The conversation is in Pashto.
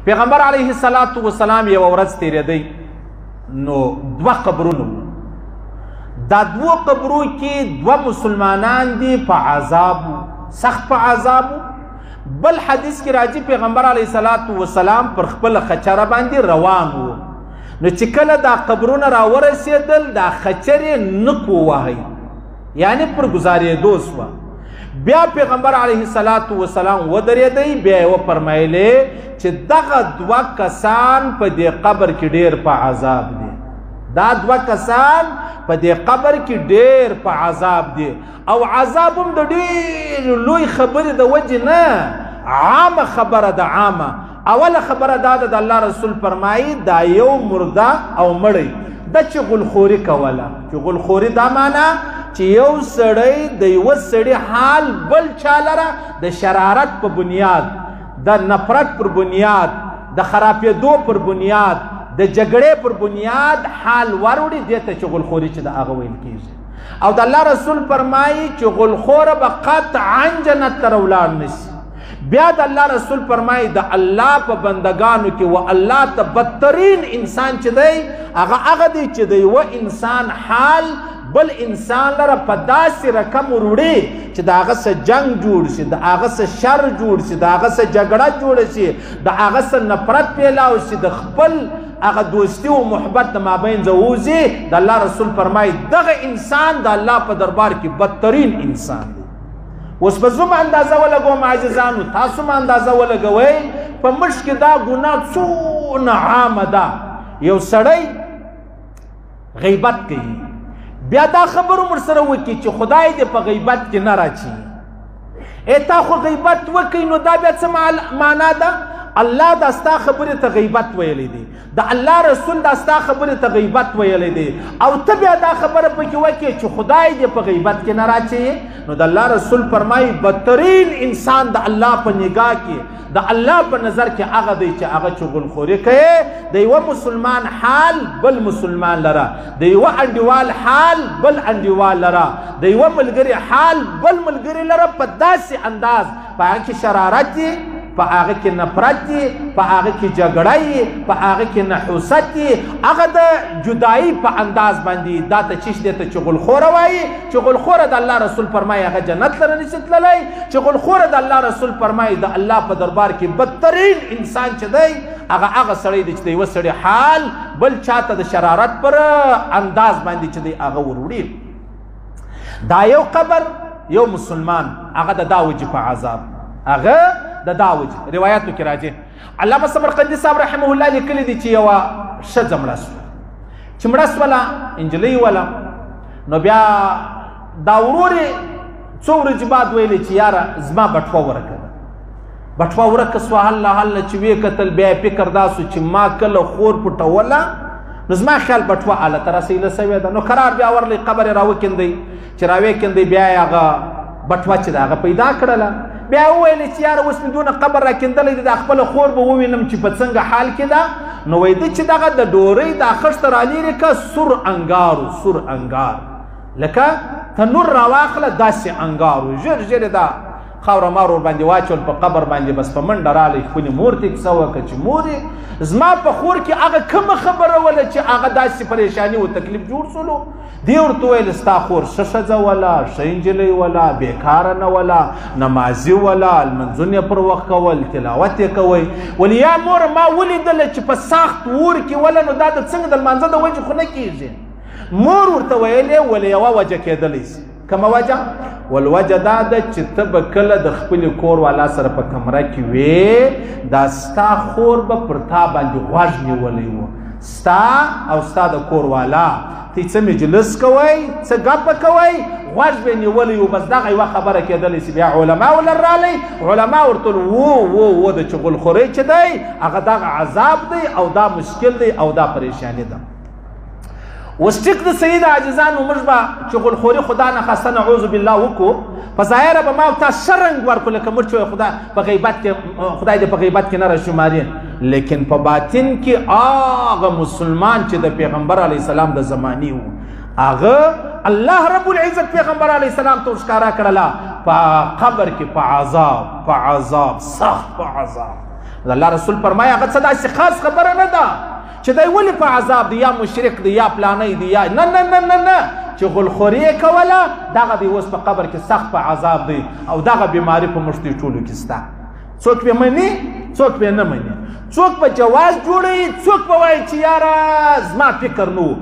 پیغمبر علیه الصلاة والسلام یوه ورځ تېرېدی، نو دوه قبرونه وو. دا دوو قبرو کې دوه مسلمانان دي په عذاب، سخت په عذاب. بل حدیث کې راځي پیغمبر علیه الصلاة والسلام پر خپله خچره باندې روان وو، نو چې کله دا قبرونه راورسېدل دا خچرې نک ووهی، یعنې پر ګزارېدو سوه. بیا پیغمبر علیه الصلاة والسلام ودرېدی، بیا یې وفرمایلې چې دغه دوه کسان په دې قبر کې ډېر په عذاب دي، دا دوه کسان په دې قبر کې ډېر په عذاب دي. او عذاب هم د ډېر لوی خبرې د وجې نه، عامه خبره ده، عامه. اوله خبره دا ده، د الله رسول فرمایي دا یو مرده او مړی دا چې غلخوري کوله. چې غلخوري دا معنا چې یو سړی د یوه سړي حال بل چا لره د شرارت په بنیاد، د نفرت پر بنیاد، د خرابېدو پر بنیاد، د جګړې پر بنیاد حال وروړي، دې ته چې غلخوري چې د هغه ویل کېږي. او د الله رسول فرمایي چې غلخوره به قطعا جنت ته ولاړ نه شي. بیا د الله رسول فرمایي د الله په بندگانو کې و الله ته بدترین انسان چې دی هغه هغه دی چې د یوه انسان حال بل انسان لره په داسې رقم وروړي چې د هغه څه جنګ جوړ شي، د هغه څه شر جوړ شي، د هغه څه جګړه جوړه شي، د هغه څه نفرت پیلاو شي، د خپل هغه دوستي او محبت د مابین ووځي. د الله رسول فرمایي دغه انسان د الله په دربار کې بدترین انسان دی. اوس به زه هم اندازه ولګوم عاجزانو، تاسو هم اندازه ولګوئ په موږ کې دا ګناه څونه عامه ده. یو سړی غیبت کوي، بیا دا خبرو مر سره وکړي چې خدای دې په غیبت کې نه راچي. ای تا خو غیبت وکړي، نو دا بیا څه معنا ده؟ الله دا ستا خبرې ته غیبت ویلی دی، د الله رسول دا ستا خبرې ته غیبت ویلی دی، او ته بیا دا خبره پکې وکړې چې خدای دې په غیبت کې نه راچي. نو د الله رسول فرمایي بدترین انسان د الله په نگاه کې، د الله په نظر کې هغه دی چې هغه چغلخوري کوي، د یوه مسلمان حال بل مسلمان لره، د یوه انډیوال حال بل انډیوال لره، د یوه ملګري حال بل ملګري لره، په داسې انداز په هغه کې شرارت دی، په هغه کې نفرت دی، په هغه کې جګړه یي، په هغه کې نحوست دی، هغه د جدایي په انداز باندې دا ته چیش دی ته چغلخوره وایي. چغلخوره د الله رسول فرمایي هغه جنت لره نشي تللی. چغلخوره د الله رسول فرمایي د الله په دربار کې بدترین انسان چې دی هغه هغه سړی دی چې د یوه سړي حال بل چاته د شرارت پر انداز باندې چې دی هغه وروړي. دا یو قبر یو مسلمان هغه د دا وجې په عذاب، هغه د دا وجه روایتو کې راځي. علامه سمرقندي صاحب رحمه الله لیکلي دي چې یوه ښځه مړه سوه، چې مړه سوله نجلۍ وله، نو بیا دا ورور یې څو ورځې بعد ویلې چې یاره زما بټوه ورکه ده. بټوه ورکه سوه، هله هله چې ویې کتل بیا یې فکر دا سو چې ما کله خور پټوله نو زما خیال بټوه هلته رسیله سوې ده. نو قرار بیا ورلی قبر یې راوکیندی، چې راویې بیا یې هغه بټوه چې ده هغه پیدا کړله. بیا وویل چې یاره اوس مې دونه قبر راکیندلی دی، دا خپله خور به ووینم چې په څنګه حال کې ده. نو وایي ده چې دغه د ډورۍ دا خښته رالیرې که سور انګار و، سور انګار لکه تنور راواخله داسې انګار و. ژر ژر یې دا خاوره مار ورباندې واچول په قبر باندې، بس په منډه راغلی خپلې مور ته یې کیسه وکړه چې مورې زما په خور کې هغه کومه خبره وله چې هغه داسې پریشاني و تکلیف جوړ سولو. دی ورته وویل ستا خور ښه ښځه وله، ښه نجلۍ وله، بېکاره نه وله، نمازي وله، لمونځونه یې پر وخت کول، تلاوت یې کوی. ولې یا مور ما ولیدله چې په سخت اور کې وله، نو دا د څنګه د لمانځه د وجې خو نه کېږي. مور ورته ویلې ولې یوه وجه کېدلی سي. کومه وجه؟ والوجه دا ده چې ته به کله د خپلې کور والا سره په کمره کې وې، دا ستا خور به پر تا باندې غوږ نیولی و، ستا او ستا د کور والا ته څه مجلس کوئ، څه ګپه کوئ، غوږ به یې نیولی و. بس دغه یوه خبره کېدلی سي. بیا علما ولر راغلی، علما ورته وو وو وو د چغلخورۍ چې دی هغه دغه عذاب دی او دا مشکل دی او دا پریشاني ده. اوس ټیک د صحیح د عاجزانو موږ به چغلخوري خدا نخواسته نعوذ بالله وکړو، په ظاهره به ما او تا ښه رنګ ورکړو لکه موږ چې خدا په غیبت کې خدای دې په غیبت کې نه راشماري، لیکن په باطن کې هغه مسلمان چې د پیغمبر علیه السلام د زمانې و، هغه الله رب العزت پیغمبر علیه السلام ته ورښکاره کړله په قبر کې په عذاب، په عذاب سخت په عذاب. د الله رسول فرمایي هغه څه داسې خاص خبره نه ده چې دی ولې په عذاب دی، یا مشرک دی، یا پلانی دی، یا نه نه نه نه نه، چې غلخوري یې کوله دغه دی اوس په قبر کې سخت په عذاب دی او دغه بیماري په موږ ټولو کې سته. څوک پې مني، څوک پې نه مني، څوک په جواز جوړوي، څوک به وایي چې یاره زما فکر نه و.